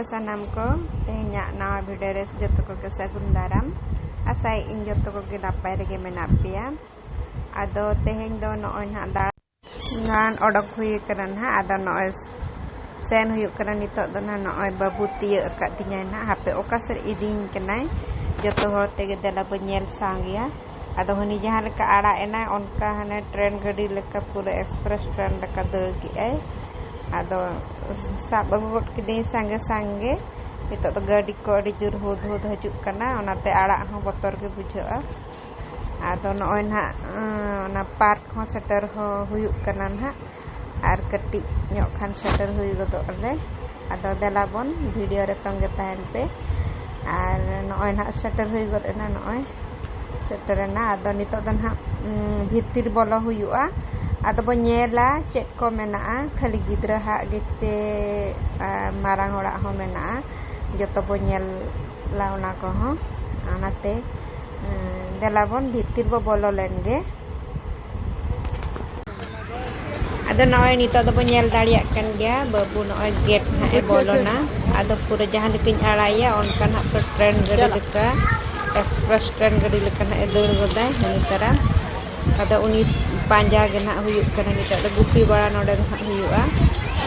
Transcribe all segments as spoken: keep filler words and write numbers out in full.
ᱥᱟᱱᱟᱢ ᱠᱚ, ᱛᱮᱦᱮᱧᱟᱜ ᱱᱟᱣᱟ ᱵᱷᱤᱰᱤᱭᱳ ᱨᱮ ᱡᱚᱛᱚ ᱠᱚᱜᱮ ᱥᱟᱹᱜᱩᱱ ᱫᱟᱨᱟᱢ᱾ ᱟᱥᱟᱭᱮᱫ ᱟᱹᱧ ᱡᱚᱛᱚ ᱠᱚᱜᱮ ᱱᱟᱯᱟᱭ ᱨᱮᱜᱮ ᱢᱮᱱᱟᱜ ᱯᱮᱭᱟ᱾ ᱟᱫᱚ ᱛᱮᱦᱮᱧ ᱫᱚ ᱱᱚᱜᱼᱚᱭ ᱱᱟᱦᱟᱜ ᱫᱟᱬᱟᱱ ᱚᱰᱚᱠ ᱦᱩᱭ ᱟᱠᱟᱱᱟ ᱱᱟᱦᱟᱜ᱾ ᱟᱫᱚ ᱱᱚᱜᱼᱚᱭ ᱥᱮᱱ ᱦᱩᱭᱩᱜ ᱠᱟᱱᱟ ᱱᱤᱛᱚᱜ ᱫᱚ ᱱᱟᱦᱟᱜ᱾ ᱱᱚᱜᱼᱚᱭ ᱵᱟᱹᱵᱩ ᱛᱤᱭᱟᱹᱜ ᱟᱠᱟᱫ ᱛᱤᱧᱟᱭ ᱱᱟᱦᱟᱜ, ᱦᱟᱯᱮ ᱚᱠᱟ ᱥᱮᱫ ᱤᱫᱤᱧ ᱠᱟᱱᱟᱭ᱾ ᱡᱚᱛᱚ ᱦᱚᱲ ᱛᱮᱜᱮ ᱫᱮᱞᱟ ᱵᱚᱱ ᱧᱮᱞ ᱥᱟᱝᱜᱮᱭᱟ᱾ ᱟᱫᱚ ᱦᱟᱹᱱᱤ ᱡᱟᱦᱟᱸ ᱞᱮᱠᱟ ᱟᱲᱟᱜ ᱮᱱᱟᱭ, ᱚᱱᱠᱟ ᱦᱟᱱᱮ ᱴᱨᱮᱱ ᱜᱟᱹᱰᱤ ᱞᱮᱠᱟ ᱯᱩᱨᱟᱹ ᱮᱠᱥᱯᱨᱮᱥ ᱴᱨᱮᱱ ᱞᱮᱠᱟ ᱫᱟᱹᱲ ᱠᱮᱜᱼᱟᱭ᱾ ᱟᱫᱚ ᱥᱟᱵ ᱟᱹᱜᱩ ᱜᱚᱫ ᱠᱤᱫᱤᱧ ᱥᱟᱸᱜᱮ ᱥᱟᱸᱜᱮ᱾ ᱱᱤᱛᱚᱜ ᱫᱚ ᱜᱟᱹᱰᱤ ᱠᱚ ᱟᱹᱰᱤ ᱡᱳᱨ ᱦᱩᱫ ᱦᱩᱫ ᱦᱤᱡᱩᱜ ᱠᱟᱱᱟ, ᱚᱱᱟᱛᱮ ᱟᱲᱟᱜ ᱦᱚᱸ ᱵᱚᱛᱚᱨ ᱜᱮ ᱵᱩᱡᱷᱟᱹᱜᱼᱟ᱾ ᱟᱫᱚ ᱱᱚᱜᱼᱚᱭ ᱱᱟᱦᱟᱜ, ᱚᱱᱟ ᱯᱟᱨᱠ ᱦᱚᱸ ᱥᱮᱴᱮᱨ ᱦᱚᱸ ᱦᱩᱭᱩᱜ ᱠᱟᱱᱟ ᱱᱟᱦᱟᱜ, ᱟᱨ ᱠᱟᱹᱴᱤᱡ ᱧᱚᱜ ᱠᱷᱟᱱ ᱥᱮᱴᱮᱨ ᱦᱩᱭ ᱜᱚᱫᱚᱜ ᱟᱞᱮ᱾ ᱟᱫᱚ ᱫᱮᱞᱟ ᱵᱚᱱ ᱵᱷᱤᱰᱤᱭᱳ ᱨᱮ ᱛᱚᱸᱜᱮ ᱛᱟᱦᱮᱱ ᱯᱮ᱾ ᱟᱨ ᱱᱚᱜᱼᱚᱭ ᱱᱟᱦᱟᱜ ᱥᱮᱴᱮᱨ ᱦᱩᱭ ᱜᱚᱫ ᱮᱱᱟ, ᱱᱚᱜᱼᱚᱭ ᱥᱮᱴᱮᱨᱮᱱᱟ᱾ ᱟᱫᱚ ᱱᱤᱛᱚᱜ ᱫᱚ ᱱᱟᱦᱟᱜ, ᱩᱸ, ᱵᱷᱤᱛᱤᱨ ᱵᱚᱞᱚ ᱦᱩᱭᱩᱜᱼᱟ᱾ ᱟᱫᱚ ᱵᱚ ᱧᱮᱞᱟ ᱪᱮᱫ ᱠᱚ ᱢᱮᱱᱟᱜᱼᱟ, ᱠᱷᱟᱹᱞᱤ ᱜᱤᱫᱽᱨᱟᱹ ᱦᱟᱜ ᱜᱮ ᱪᱮ, ᱟ, ᱢᱟᱨᱟᱝ ᱦᱚᱲᱟᱜ ᱦᱚᱸ ᱢᱮᱱᱟᱜᱼᱟ᱾ ᱡᱚᱛᱚ ᱵᱚ ᱧᱮᱞᱟ ᱚᱱᱟ ᱠᱚᱦᱚᱸ᱾ ᱚᱱᱟᱛᱮ, ᱩᱸ, ᱫᱮᱞᱟ ᱵᱚᱱ ᱵᱷᱤᱛᱤᱨ ᱵᱚ ᱵᱚᱞᱚ ᱞᱮᱱ ᱜᱮ᱾ ᱟᱫᱚ ᱱᱚᱜᱼᱚᱭ ᱱᱤᱛᱚᱜ ᱫᱚᱵᱚ ᱧᱮᱞ ᱫᱟᱲᱮᱭᱟᱜ ᱠᱟᱱ ᱜᱮᱭᱟ, ᱵᱟᱹᱵᱩ ᱱᱚᱜᱼᱚᱭ ᱜᱮᱴ ᱱᱟᱦᱟᱜ ᱮ ᱵᱚᱞᱚᱱᱟ᱾ ᱟᱫᱚ ᱯᱩᱨᱟᱹ ᱡᱟᱦᱟᱸ ᱞᱮᱠᱟᱧ ᱟᱲᱟᱭᱟ, ᱚᱱᱠᱟ ᱱᱟᱦᱟᱜ ᱯᱩᱨᱟᱹ ᱴᱨᱮᱱ ᱜᱟᱹᱰᱤ ᱞᱮᱠᱟ, ᱮᱠᱥᱯᱨᱮᱥ ᱴᱨᱮᱱ ᱜᱟᱹᱰᱤ ᱞᱮᱠᱟ ᱱᱟᱦᱟᱜ ᱮ ᱫᱟᱹᱲ ᱜᱚᱫᱟᱭ ᱱᱤᱛ ᱛᱟᱨᱟ᱾ ᱟᱫᱚ ᱩᱱᱤ ᱯᱟᱸᱡᱟ ᱜᱮ ᱱᱟᱦᱟᱜ ᱦᱩᱭᱩᱜ ᱠᱟᱱᱟ ᱱᱤᱛᱚᱜ ᱫᱚ, ᱜᱩᱯᱤ ᱵᱟᱲᱟ ᱱᱚᱰᱮ ᱫᱚ ᱱᱟᱦᱟᱜ ᱦᱩᱭᱩᱜᱼᱟ᱾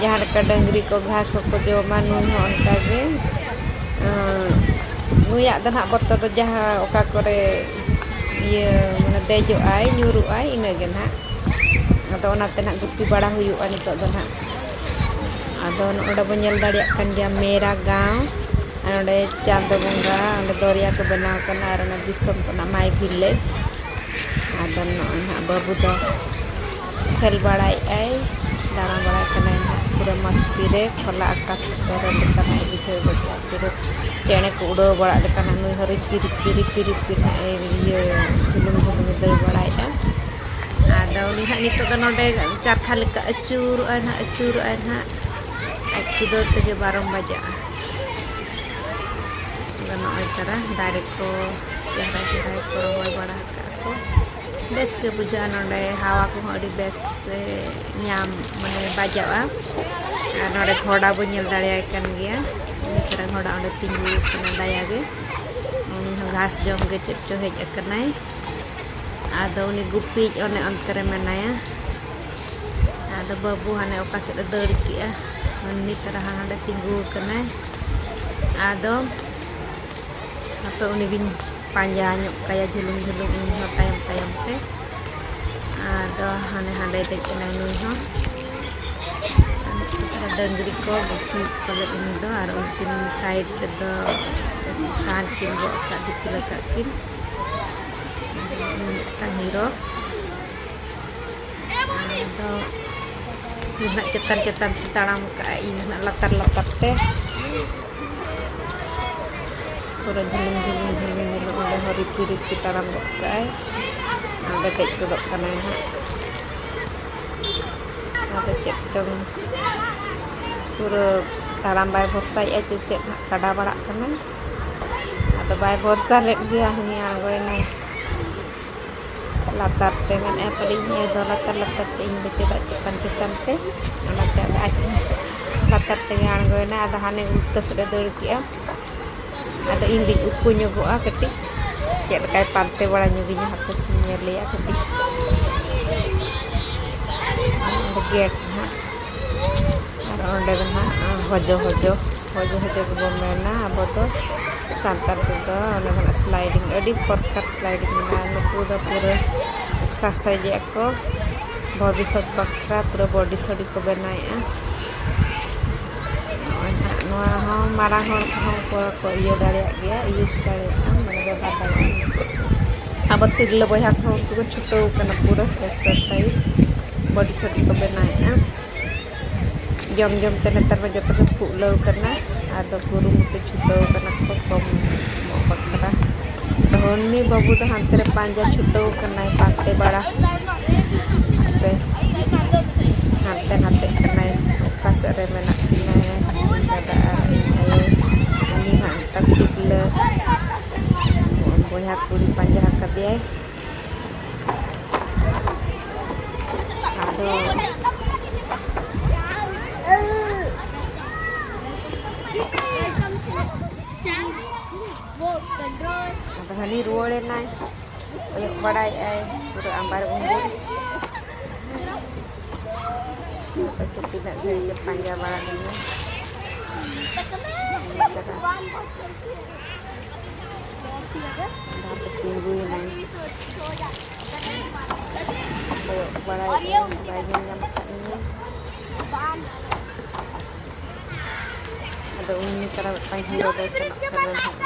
ᱡᱟᱦᱟᱸ ᱞᱮᱠᱟ ᱰᱟᱹᱝᱨᱤ ᱠᱚ ᱜᱷᱟᱥ ᱠᱚᱠᱚ ᱡᱚᱢᱟ, ᱱᱩᱭ ᱦᱚᱸ ᱚᱱᱠᱟ ᱜᱮ᱾ ᱟᱸ, ᱱᱩᱭᱟᱜ ᱫᱚ ᱱᱟᱦᱟᱜ ᱵᱚᱛᱚᱨ ᱫᱚ ᱡᱟᱦᱟᱸ ᱚᱠᱟ ᱠᱚᱨᱮ ᱤᱭᱟᱹ, ᱢᱟᱱᱮ ᱫᱮᱡᱚᱜᱼᱟᱭ, ᱧᱩᱨᱩᱜᱼᱟᱭ, ᱤᱱᱟᱹ ᱜᱮ ᱱᱟᱦᱟᱜ᱾ ᱟᱫᱚ ᱚᱱᱟᱛᱮ ᱱᱟᱦᱟᱜ ᱜᱩᱯᱤ ᱵᱟᱲᱟ ᱦᱩᱭᱩᱜᱼᱟ ᱱᱤᱛᱚᱜ ᱫᱚ ᱱᱟᱦᱟᱜ᱾ ᱟᱫᱚ ᱱᱚᱰᱮ ᱵᱚᱱ ᱧᱮᱞ ᱫᱟᱲᱮᱭᱟᱜ ᱠᱟᱱ ᱜᱮᱭᱟ ᱢᱮᱨᱟ ᱜᱟᱶ, ᱟᱨ ᱱᱚᱰᱮ ᱪᱟᱸᱫᱚ ᱵᱚᱸᱜᱟ, ᱚᱸᱰᱮ ᱫᱚᱨᱭᱟ ᱠᱚ ᱵᱮᱱᱟᱣ ᱠᱟᱱᱟ, ᱟᱨ ᱚᱱᱟ ᱫᱤᱥᱚᱢ ᱠᱟᱱᱟ ᱢᱟᱭ ᱵᱷᱤᱞᱮᱡᱽ᱾ ᱟᱫᱚ ᱱᱚᱜᱼᱚᱭ ᱱᱟᱦᱟᱜ ᱵᱟᱹᱵᱩ ᱫᱚ ᱠᱷᱮᱞ ᱵᱟᱲᱟᱭᱮᱫᱼᱟᱭ, ᱫᱟᱬᱟ ᱵᱟᱲᱟᱭ ᱠᱟᱱᱟᱭ ᱱᱟᱦᱟᱜ ᱯᱩᱨᱟᱹ ᱢᱟᱥᱛᱤ ᱨᱮ, ᱠᱷᱚᱞᱟ ᱟᱠᱟᱥ ᱠᱚᱨᱮ ᱞᱮᱠᱟᱱᱟᱜ ᱮ ᱵᱩᱡᱷᱟᱹᱣ ᱜᱚᱫᱮᱜᱼᱟ, ᱯᱩᱨᱟᱹ ᱪᱮᱬᱮ ᱠᱚ ᱩᱰᱟᱹᱣ ᱵᱟᱲᱟᱜ ᱞᱮᱠᱟᱱᱟᱜ᱾ ᱱᱩᱭ ᱦᱚᱸ ᱨᱤᱯᱤ ᱨᱤᱯᱤ ᱨᱤᱯᱤ ᱨᱤᱯᱤ ᱱᱟᱦᱟᱜ ᱮ ᱤᱭᱟᱹ ᱦᱩᱞᱩᱢ ᱦᱩᱞᱩᱢ ᱮ ᱫᱟᱹᱲ ᱵᱟᱲᱟᱭᱮᱫᱼᱟ᱾ ᱟᱫᱚ ᱩᱱᱤ ᱦᱟᱸᱜ ᱱᱤᱛᱚᱜ ᱫᱚ ᱱᱚᱰᱮ ᱪᱟᱨᱠᱷᱟ ᱞᱮᱠᱟ ᱟᱹᱪᱩᱨᱚᱜᱼᱟᱭ ᱱᱟᱦᱟᱜ, ᱟᱹᱪᱩᱨᱚᱜᱼᱟᱭ ᱱᱟᱦᱟᱜ᱾ ᱟᱡ ᱠᱷᱩᱫᱟᱹᱣ ᱛᱮᱜᱮ ᱵᱟᱨᱚᱢ ᱵᱟᱡᱟᱜᱼᱟ᱾ ᱟᱫᱚ ᱱᱚᱜᱼᱚᱭ ᱛᱟᱨᱟ ᱫᱟᱨᱮ ᱠᱚ ᱪᱮᱦᱨᱟ ᱪᱮᱦᱨᱟ ᱠᱚ ᱨᱚᱦᱚᱭ ᱵᱟᱲᱟ ᱟᱠᱟᱫᱼᱟ ᱠᱚ᱾ ᱵᱮᱥ ᱜᱮ ᱵᱩᱡᱷᱟᱹᱜᱼᱟ ᱱᱚᱰᱮ, ᱦᱟᱣᱟ ᱠᱚᱦᱚᱸ ᱟᱹᱰᱤ ᱵᱮᱥ ᱮ ᱧᱟᱢ, ᱢᱟᱱᱮ ᱵᱟᱡᱟᱜᱼᱟ᱾ ᱟᱨ ᱱᱚᱰᱮ ᱜᱷᱚᱰᱟ ᱵᱚᱱ ᱧᱮᱞ ᱫᱟᱲᱮᱭᱟᱭ ᱠᱟᱱ ᱜᱮᱭᱟ᱾ ᱱᱤᱛ ᱨᱮᱱ ᱦᱚᱲᱟᱜ ᱚᱸᱰᱮ ᱛᱤᱸᱜᱩ ᱟᱠᱟᱱᱟ ᱫᱟᱭᱟ ᱜᱮ᱾ ᱩᱱᱤ ᱦᱚᱸ ᱜᱷᱟᱥ ᱡᱚᱢ ᱜᱮ ᱪᱮᱫ ᱪᱚ ᱦᱮᱡ ᱟᱠᱟᱱᱟᱭ᱾ ᱟᱫᱚ ᱩᱱᱤ ᱜᱩᱯᱤᱭᱤᱡ ᱚᱱᱮ ᱚᱱᱛᱮ ᱨᱮ ᱢᱮᱱᱟᱭᱟ᱾ ᱟᱫᱚ ᱵᱟᱹᱵᱩ ᱦᱟᱱᱮ ᱚᱠᱟ ᱥᱮᱫ ᱮ ᱫᱟᱹᱲ ᱠᱮᱜᱼᱟ᱾ ᱩᱱᱤ ᱱᱤᱛ ᱨᱮ ᱦᱟᱸᱰᱮ ᱛᱤᱸᱜᱩ ᱟᱠᱟᱱᱟᱭ᱾ ᱟᱫᱚ ᱦᱟᱯᱮ ᱩᱱᱤ ᱜᱤᱧ ᱯᱟᱸᱡᱟ ᱧᱚᱜ ᱠᱟᱭᱟ ᱡᱷᱩᱞᱩᱢ ᱡᱷᱩᱞᱩᱢ, ᱩᱱᱤ ᱦᱚᱸ ᱛᱟᱭᱚᱢ ᱛᱟᱭᱚᱢ ᱛᱮ᱾ ᱟᱫᱚ ᱦᱟᱱᱮ ᱦᱟᱸᱰᱮ ᱫᱮᱡ ᱮᱱᱟᱭ ᱱᱩᱭ ᱦᱚᱸ᱾ ᱰᱟᱹᱝᱨᱤ ᱠᱚ ᱜᱩᱯᱤ ᱯᱟᱞᱮᱫ ᱩᱱᱤ ᱫᱚ, ᱟᱨ ᱩᱱᱠᱤᱱ side ᱨᱮᱫᱚ ᱥᱟᱦᱟᱱ ᱠᱤᱱ ᱜᱚᱜ ᱟᱠᱟᱫ, ᱫᱤᱯᱤᱞ ᱟᱠᱟᱫ ᱠᱤᱱ᱾ ᱢᱤᱫᱴᱟᱝ ᱦᱤᱨᱳ᱾ ᱟᱫᱚ ᱱᱩᱭ ᱦᱟᱸᱜ ᱪᱮᱛᱟᱱ ᱪᱮᱛᱟᱱ ᱛᱮ ᱛᱟᱲᱟᱢ ᱠᱟᱜᱼᱟᱭ, ᱤᱧ ᱦᱟᱸᱜ ᱞᱟᱛᱟᱨ ᱞᱟᱛᱟᱨ ᱛᱮ᱾ ᱯᱩᱨᱟᱹ ᱡᱷᱩᱞᱩᱢ ᱡᱷᱩᱞᱩᱢ ᱡᱷᱩᱞᱩᱢ ᱡᱷᱩᱞᱩᱢ, ᱚᱸᱰᱮ ᱦᱚᱸ ᱨᱤᱛᱤ ᱨᱤᱛᱤ ᱛᱟᱲᱟᱢ ᱜᱚᱫ ᱠᱟᱜᱼᱟᱭ᱾ ᱚᱸᱰᱮ ᱫᱮᱡ ᱜᱚᱫᱚᱜ ᱠᱟᱱᱟᱭ ᱦᱟᱸᱜ᱾ ᱟᱫᱚ ᱪᱮᱫ ᱪᱚᱝ ᱯᱩᱨᱟᱹ ᱛᱟᱲᱟᱢ ᱵᱟᱭ ᱵᱷᱚᱨᱥᱟᱭᱮᱫᱼᱟ ᱪᱮ ᱪᱮᱫ ᱦᱟᱸᱜ, ᱠᱟᱰᱟ ᱵᱟᱲᱟᱜ ᱠᱟᱱᱟᱭ᱾ ᱟᱫᱚ ᱵᱟᱭ ᱵᱷᱚᱨᱥᱟ ᱞᱮᱫ ᱜᱮᱭᱟ, ᱦᱟᱹᱱᱤ ᱟᱬᱜᱚᱭᱮᱱᱟᱭ ᱞᱟᱛᱟᱨ ᱛᱮ᱾ ᱢᱮᱱᱮᱫᱼᱟᱭ ᱯᱟᱞᱮ ᱤᱧ ᱟᱭᱳ ᱫᱚ ᱞᱟᱛᱟᱨ ᱞᱟᱛᱟᱨ ᱛᱮ, ᱤᱧ ᱫᱚ ᱪᱮᱫᱟᱜ ᱪᱮᱛᱟᱱ ᱪᱮᱛᱟᱱ ᱛᱮ? ᱚᱱᱟᱛᱮ ᱟᱫᱚ ᱟᱡ ᱦᱚᱸ ᱞᱟᱛᱟᱨ ᱛᱮᱜᱮ ᱟᱬᱜᱚᱭᱮᱱᱟ᱾ ᱟᱫᱚ ᱦᱟᱱᱮ ᱩᱞᱴᱟᱹ ᱥᱮᱫ ᱮ ᱫᱟᱹᱲ ᱠᱮᱜᱼᱟ᱾ ᱟᱫᱚ ᱤᱧ ᱫᱩᱧ ᱩᱠᱩ ᱧᱚᱜᱚᱜᱼᱟ ᱠᱟᱹᱴᱤᱡ, ᱪᱮᱫ ᱞᱮᱠᱟᱭ ᱯᱟᱱᱛᱮ ᱵᱟᱲᱟ ᱧᱚᱜᱤᱧᱟ, ᱦᱟᱯᱮ ᱥᱮᱧ ᱧᱮᱞᱮᱭᱟ ᱠᱟᱹᱴᱤᱡ᱾ ᱚᱸᱰᱮ ᱜᱮᱴ ᱦᱟᱸᱜ, ᱟᱨ ᱚᱸᱰᱮ ᱫᱚ ᱦᱟᱸᱜ ᱦᱚᱡᱚ ᱦᱚᱡᱚ, ᱦᱚᱡᱚ ᱦᱚᱡᱚ ᱜᱮᱵᱚᱱ ᱢᱮᱱᱟ ᱟᱵᱚ ᱫᱚ ᱥᱟᱱᱛᱟᱲ ᱛᱮᱫᱚ᱾ ᱚᱸᱰᱮ ᱫᱚ ᱦᱟᱸᱜ sliding, ᱟᱹᱰᱤ ᱯᱨᱚᱠᱟᱨ sliding ᱢᱮᱱᱟᱜᱼᱟ᱾ ᱱᱩᱠᱩ ᱫᱚ ᱯᱩᱨᱟᱹ exercise ᱮᱫᱼᱟ ᱠᱚ, ᱵᱷᱚᱵᱤᱥᱥᱚᱛ ᱵᱟᱠᱷᱨᱟ ᱯᱩᱨᱟᱹ body ᱥᱚᱰᱤ ᱠᱚ ᱵᱮᱱᱟᱣᱮᱫᱼᱟ᱾ ᱱᱚᱜᱼᱚᱭ ᱦᱟᱸᱜ ᱱᱚᱣᱟ ᱦᱚᱸ ᱢᱟᱨᱟᱝ ᱦᱚᱲ ᱠᱚᱦᱚᱸ ᱠᱚ, ᱠᱚ ᱤᱭᱟᱹ ᱫᱟᱲᱮᱭᱟᱜ ᱜᱮᱭᱟ, use ᱫᱟᱲᱮᱭᱟᱜᱼᱟ, ᱢᱟᱱᱮ ᱵᱮᱵᱚᱦᱟᱨ ᱫᱟᱲᱮᱭᱟᱜᱼᱟ᱾ ᱟᱵᱚ ᱛᱤᱨᱞᱟᱹ ᱵᱚᱭᱦᱟ ᱠᱚᱦᱚᱸ ᱩᱱᱠᱩ ᱠᱚ ᱪᱷᱩᱴᱟᱹᱣ ᱠᱟᱱᱟ ᱯᱩᱨᱟᱹ exercise, body ᱥᱚᱰᱤ ᱠᱚ ᱵᱮᱱᱟᱣᱮᱫᱼᱟ᱾ ᱡᱚᱢ ᱡᱚᱢ ᱛᱮ ᱱᱮᱛᱟᱨ ᱢᱟ ᱡᱚᱛᱚ ᱜᱮ ᱯᱷᱩᱞᱟᱹᱣ ᱠᱟᱱᱟ᱾ ᱟᱫᱚ ᱠᱩᱨᱩᱢᱩᱴᱩ ᱪᱷᱩᱴᱟᱹᱣ ᱠᱟᱱᱟ ᱠᱚ ᱠᱚᱢᱚᱜ ᱵᱟᱠᱷᱨᱟ᱾ ᱫᱷᱚᱱᱤ ᱵᱟᱹᱵᱩ ᱫᱚ ᱦᱟᱱᱛᱮ ᱨᱮ ᱯᱟᱸᱡᱟ ᱪᱷᱩᱴᱟᱹᱣ ᱠᱟᱱᱟᱭ, ᱯᱟᱱᱛᱮ ᱵᱟᱲᱟ᱾ ᱦᱟᱯᱮ, ᱦᱟᱱᱛᱮ ᱱᱟᱛᱮᱜ ᱠᱟᱱᱟᱭ, ᱚᱠᱟ ᱥᱮᱫ ᱨᱮ ᱢᱮᱱᱟᱜ ᱠᱤᱱᱟᱭ ᱤᱧ ᱫᱟᱫᱟ ᱟᱨ ᱤᱧ ᱟᱭᱳ᱾ ᱩᱱᱤ ᱦᱟᱸᱜ ᱢᱤᱫᱴᱟᱝ ᱛᱤᱨᱞᱟᱹ ᱵᱚᱭᱦᱟ ᱠᱩᱲᱤ ᱯᱟᱸᱡᱟ ᱟᱠᱟᱫᱮᱭᱟᱭ᱾ ᱟᱫᱚ ᱟᱫᱚ ᱦᱟᱹᱱᱤ ᱨᱩᱣᱟᱹᱲᱮᱱᱟᱭ, ᱠᱚᱭᱚᱜ ᱵᱟᱲᱟᱭᱮᱫᱟᱭ ᱯᱩᱨᱟᱹ ᱟᱢᱵᱟᱨ ᱩᱢᱵᱩᱨ᱾ ᱟᱯᱮ ᱥᱮᱫ ᱛᱤᱱᱟᱹᱜ ᱜᱷᱟᱹᱲᱤᱡ ᱮ ᱯᱟᱸᱡᱟ ᱵᱟᱲᱟ ᱞᱤᱧᱟ᱾ ᱚᱱᱟ ᱛᱮ ᱛᱤᱸᱜᱩᱭᱮᱱᱟᱭ᱾ ᱠᱚᱭᱚᱜ ᱵᱟᱲᱟᱭᱮᱫ ᱵᱟᱭ ᱧᱮᱞ ᱧᱟᱢ ᱟᱠᱟᱫ ᱞᱤᱧᱟ᱾ ᱟᱫᱚ ᱩᱱᱤ ᱛᱟᱨᱟ ᱢᱤᱫᱴᱟᱝ ᱦᱤᱨᱳ ᱫᱚᱭ ᱥᱮᱱᱚᱜ ᱠᱟᱱᱟ ᱱᱟᱦᱟᱜ᱾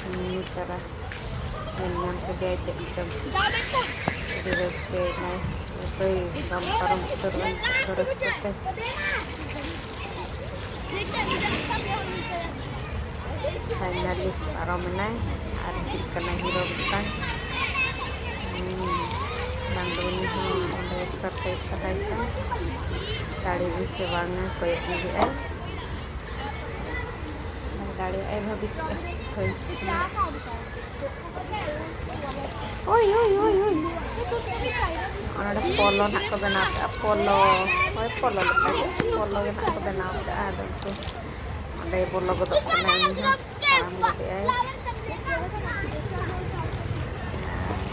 ᱩᱱᱤ ᱛᱟᱨᱟ ᱧᱮᱞ ᱧᱟᱢ ᱠᱮᱫᱮᱭᱟᱭ ᱪᱮᱫ ᱪᱚᱝ᱾ ᱟᱹᱰᱤ ᱨᱟᱹᱥᱠᱟᱹᱭᱮᱱᱟᱭ᱾ ᱡᱚᱛᱚᱭ ᱫᱚᱱ ᱯᱟᱨᱚᱢ ᱩᱛᱟᱹᱨ ᱮᱱ ᱛᱟᱠᱚ ᱨᱟᱹᱥᱠᱟᱹ ᱛᱮ᱾ ᱯᱷᱟᱭᱱᱟᱞᱤ ᱯᱟᱨᱚᱢᱮᱱᱟᱭ ᱟᱨ ᱦᱤᱡᱩᱜ ᱠᱟᱱᱟᱭ ᱦᱤᱨᱳ ᱢᱤᱫᱴᱟᱝ᱾ ᱦᱩᱸ, ᱵᱟᱝ ᱫᱚ ᱩᱱᱤ ᱦᱚᱸ ᱚᱸᱰᱮ ᱥᱟᱨᱯᱨᱟᱭᱤᱡᱽ ᱠᱟᱫᱟᱭ ᱠᱷᱟᱱ ᱫᱟᱲᱮᱭᱟᱜᱼᱟᱭ ᱥᱮ ᱵᱟᱝᱟ ᱠᱚᱭᱚᱜ ᱧᱚᱜᱮᱜᱼᱟᱭ᱾ ᱵᱟᱝ ᱫᱟᱲᱮᱭᱟᱜᱼᱟᱭ ᱵᱷᱟᱹᱵᱤᱛ ᱠᱟᱜᱼᱟ᱾ ᱦᱳᱭ᱾ ᱳᱭ, ᱳᱭ, ᱳᱭ, ᱳᱭ᱾ ᱚᱱᱟ ᱯᱚᱞᱚ ᱱᱟᱜ ᱠᱚ ᱵᱮᱱᱟᱣ ᱠᱟᱜᱼᱟ, ᱯᱚᱞᱚ᱾ ᱦᱳᱭ, ᱯᱚᱞᱚ ᱞᱮᱠᱟ ᱜᱮ᱾ ᱯᱚᱞᱚ ᱜᱮ ᱱᱟᱜ ᱠᱚ ᱵᱮᱱᱟᱣ ᱠᱟᱜᱼᱟ᱾ ᱟᱫᱚ ᱩᱱᱠᱩ ᱚᱸᱰᱮ ᱵᱚᱞᱚ ᱜᱚᱫᱚᱜ ᱠᱟᱱᱟ, ᱩᱱᱤ ᱦᱚᱸ ᱛᱟᱲᱟᱢ ᱜᱚᱫᱮᱜᱼᱟᱭ᱾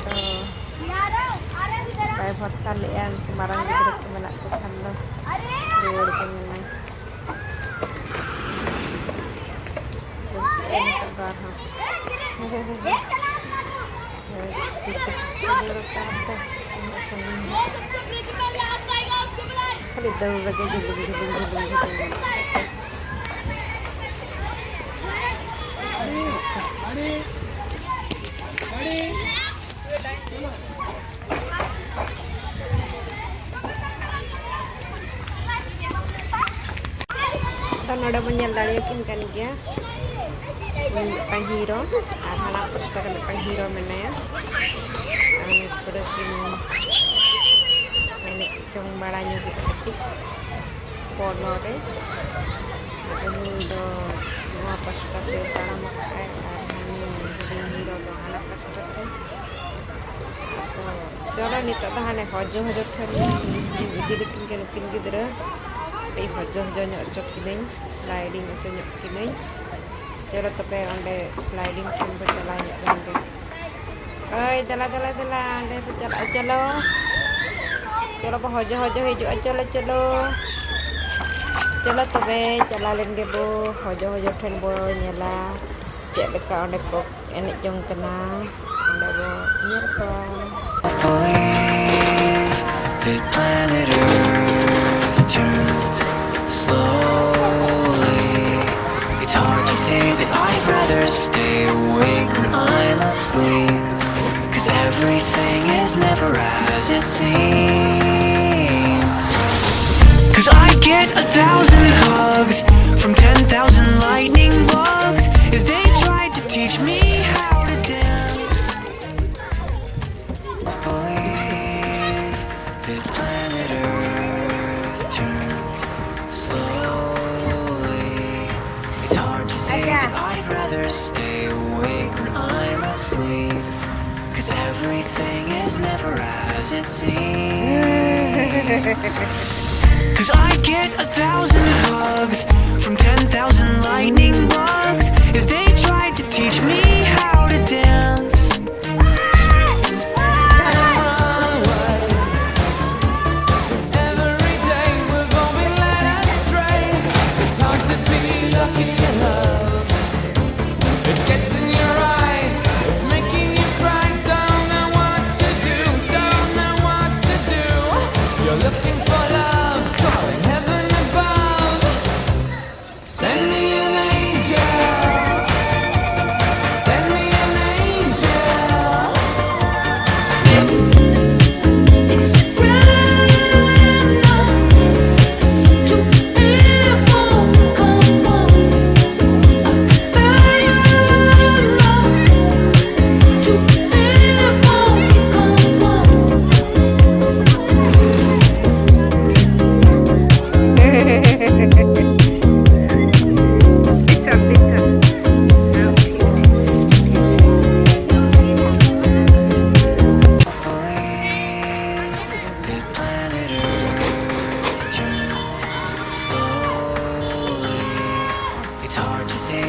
ᱟᱫᱚ ᱵᱟᱭ ᱵᱷᱚᱨᱥᱟ ᱞᱮᱫᱼᱟ, ᱩᱱᱠᱩ ᱢᱟᱨᱟᱝ ᱜᱤᱫᱽᱨᱟᱹ ᱠᱚ ᱢᱮᱱᱟᱜ ᱠᱚ ᱠᱷᱟᱱ ᱫᱚ ᱨᱩᱣᱟᱹᱲ ᱜᱮ ᱢᱮᱱᱟᱭ᱾ ᱱᱤᱛᱚᱜ ᱫᱚ ᱟᱨᱦᱚᱸ ᱦᱮᱸ, ᱦᱮᱸ, ᱦᱮᱸ, ᱦᱮᱸ᱾ ᱦᱮᱸ, ᱴᱤᱠᱤᱴ ᱠᱚ ᱫᱟᱹᱲ ᱠᱟᱜᱼᱟ ᱥᱮ, ᱩᱱᱟᱹᱜ ᱥᱟᱺᱜᱤᱧ ᱦᱚᱸ᱾ ᱠᱷᱟᱹᱞᱤ ᱫᱟᱹᱲ ᱨᱮᱜᱮ ᱡᱩᱞᱩᱝ, ᱡᱩᱞᱩᱝ, ᱡᱩᱞᱩᱝ, ᱡᱩᱞᱩᱝ᱾ ᱟᱫᱚ ᱱᱚᱰᱮ ᱵᱚᱱ ᱧᱮᱞ ᱫᱟᱲᱮᱭᱟᱠᱤᱱ ᱠᱟᱱ ᱜᱮᱭᱟ᱾ ᱩᱱᱤ ᱢᱤᱫᱴᱟᱝ ᱦᱤᱨᱳ ᱟᱨ ᱦᱟᱱᱟ ᱯᱟᱥᱴᱟ ᱨᱮ ᱢᱤᱫᱴᱟᱝ ᱦᱤᱨᱳ ᱢᱮᱱᱟᱭᱟ᱾ ᱟᱨ ᱯᱩᱨᱟᱹ ᱠᱤᱱ ᱮᱱᱮᱡ ᱪᱚᱝ ᱵᱟᱲᱟ ᱧᱚᱜᱮᱫ ᱠᱟᱹᱴᱤᱡ ᱯᱚᱞᱚ ᱨᱮ᱾ ᱟᱫᱚ ᱱᱩᱭ ᱫᱚ ᱱᱚᱣᱟ ᱯᱟᱥᱴᱟ ᱛᱮ ᱛᱟᱲᱟᱢ ᱠᱟᱜᱼᱟᱭ ᱟᱨ ᱦᱟᱹᱱᱤ ᱦᱩᱰᱤᱧ ᱦᱤᱨᱳ ᱫᱚ ᱦᱟᱱᱟ ᱯᱟᱥᱴᱟ ᱛᱮ᱾ ᱟᱫᱚ ᱪᱚᱞᱚ ᱱᱤᱛᱚᱜ ᱫᱚ ᱦᱟᱱᱮ ᱦᱚᱡᱚ ᱦᱚᱡᱚ ᱴᱷᱮᱱ ᱤᱫᱤ ᱞᱮᱠᱤᱱ ᱜᱮ ᱱᱩᱠᱤᱱ ᱜᱤᱫᱽᱨᱟᱹ᱾ ᱠᱟᱹᱴᱤᱡ ᱦᱚᱡᱚ ᱦᱚᱡᱚ ᱧᱚᱜ ᱦᱚᱪᱚ ᱠᱤᱱᱟᱹᱧ᱾ ᱥᱞᱟᱭᱰᱤᱝ ᱦᱚᱪᱚ ᱧᱚᱜ ᱠᱤᱱᱟᱹᱧ᱾ ᱪᱚᱞᱚ ᱛᱚᱵᱮ ᱚᱸᱰᱮ ᱥᱞᱟᱭᱰᱤᱝ ᱴᱷᱮᱱ ᱵᱚ ᱪᱟᱞᱟᱣ ᱧᱚᱜ ᱞᱮᱱ ᱜᱮ᱾ ᱳᱭ ᱫᱮᱞᱟ ᱫᱮᱞᱟ ᱫᱮᱞᱟ, ᱚᱸᱰᱮ ᱵᱚ ᱪᱟᱞᱟᱜᱼᱟ᱾ ᱪᱚᱞᱚ, ᱪᱚᱞᱚ ᱵᱚ ᱦᱚᱡᱚ ᱦᱚᱡᱚ ᱦᱤᱡᱩᱜᱼᱟ᱾ ᱪᱚᱞᱚ ᱪᱚᱞᱚ, ᱪᱚᱞᱚ ᱛᱚᱵᱮ ᱪᱟᱞᱟᱣ ᱞᱮᱱ ᱜᱮᱵᱚ᱾ ᱦᱚᱡᱚ ᱦᱚᱡᱚ ᱴᱷᱮᱱ ᱵᱚ ᱧᱮᱞᱟ ᱪᱮᱫ ᱞᱮᱠᱟ ᱚᱸᱰᱮ ᱠᱚ ᱮᱱᱮᱡ ᱡᱚᱝ ᱠᱟᱱᱟ᱾ ᱚᱸᱰᱮ ᱵᱚ ᱧᱮᱞ ᱠᱚᱣᱟ᱾ Believe that planet Earth turns slowly. It's hard to say that I'd rather stay awake when I'm asleep. Cause everything is never as it seems. Cause I get a thousand hugs from ten thousand lightning bugs as they try to teach me how to dance. Believe that planet Earth turns slowly. It's hard to say that I'd rather stay awake when I'm asleep. Cause everything is never as it seems. Cause I get a thousand hugs from ten thousand lightning bugs as they try to teach me how to dance. Every day we've all been led astray. It's hard to be lucky in love. It gets in your eyes, it's making you cry. Don't know what to do, don't know what to do. You're looking for love, calling heaven above. Send me an angel.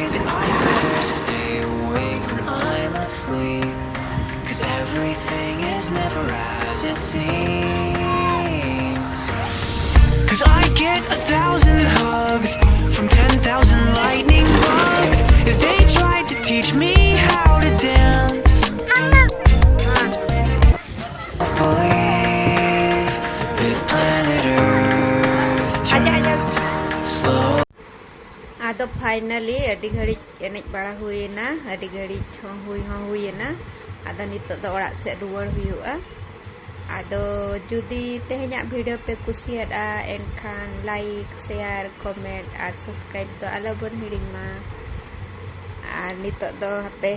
That I better stay awake when I'm asleep. Cause everything is never as it seems. Cause I get a thousand hugs from ten thousand lightning bugs as they tried to teach me how to dance. Believe that planet Earth turns slow. ᱟᱫᱚ finally ᱟᱹᱰᱤ ᱜᱷᱟᱹᱲᱤᱡ ᱮᱱᱮᱡ ᱵᱟᱲᱟ ᱦᱩᱭᱮᱱᱟ, ᱟᱹᱰᱤ ᱜᱷᱟᱹᱲᱤᱡ ᱦᱚᱸ ᱦᱩᱭ ᱦᱚᱸ ᱦᱩᱭᱮᱱᱟ᱾ ᱟᱫᱚ ᱱᱤᱛᱚᱜ ᱫᱚ ᱚᱲᱟᱜ ᱥᱮᱫ ᱨᱩᱣᱟᱹᱲ ᱦᱩᱭᱩᱜᱼᱟ᱾ ᱟᱫᱚ ᱡᱩᱫᱤ ᱛᱮᱦᱮᱧᱟᱜ video ᱯᱮ ᱠᱩᱥᱤᱭᱟᱫᱼᱟ, ᱮᱱᱠᱷᱟᱱ like, share, comment ᱟᱨ subscribe ᱫᱚ ᱟᱞᱚ ᱵᱚᱱ ᱦᱤᱲᱤᱧ ᱢᱟ᱾ ᱟᱨ ᱱᱤᱛᱚᱜ ᱫᱚ ᱦᱟᱯᱮ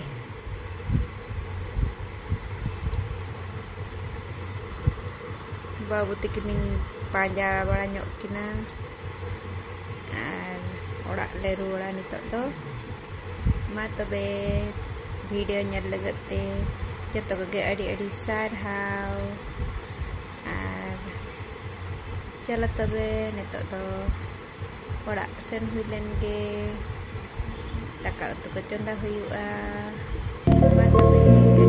ᱵᱟᱹᱵᱩ ᱛᱤᱠᱤᱱᱤᱧ ᱯᱟᱸᱡᱟ ᱵᱟᱲᱟ ᱧᱚᱜ ᱠᱤᱱᱟ ᱟᱨ ᱚᱲᱟᱜ ᱞᱮ ᱨᱩᱣᱟᱹᱲᱟ ᱱᱤᱛᱚᱜ ᱫᱚ᱾ ᱢᱟ ᱛᱚᱵᱮ video ᱧᱮᱞ ᱞᱟᱹᱜᱤᱫ ᱛᱮ ᱡᱚᱛᱚ ᱠᱚᱜᱮ ᱟᱹᱰᱤ ᱟᱹᱰᱤ ᱥᱟᱨᱦᱟᱣ᱾ ᱟᱨ ᱪᱚᱞᱚ ᱛᱚᱵᱮ ᱱᱤᱛᱚᱜ ᱫᱚ ᱚᱲᱟᱜ ᱥᱮᱱ ᱦᱩᱭ ᱞᱮᱱ ᱜᱮ, ᱫᱟᱠᱟ ᱩᱛᱩ ᱠᱚ ᱪᱚᱸᱫᱟ ᱦᱩᱭᱩᱜᱼᱟ᱾ ᱢᱟ ᱛᱚᱵᱮ᱾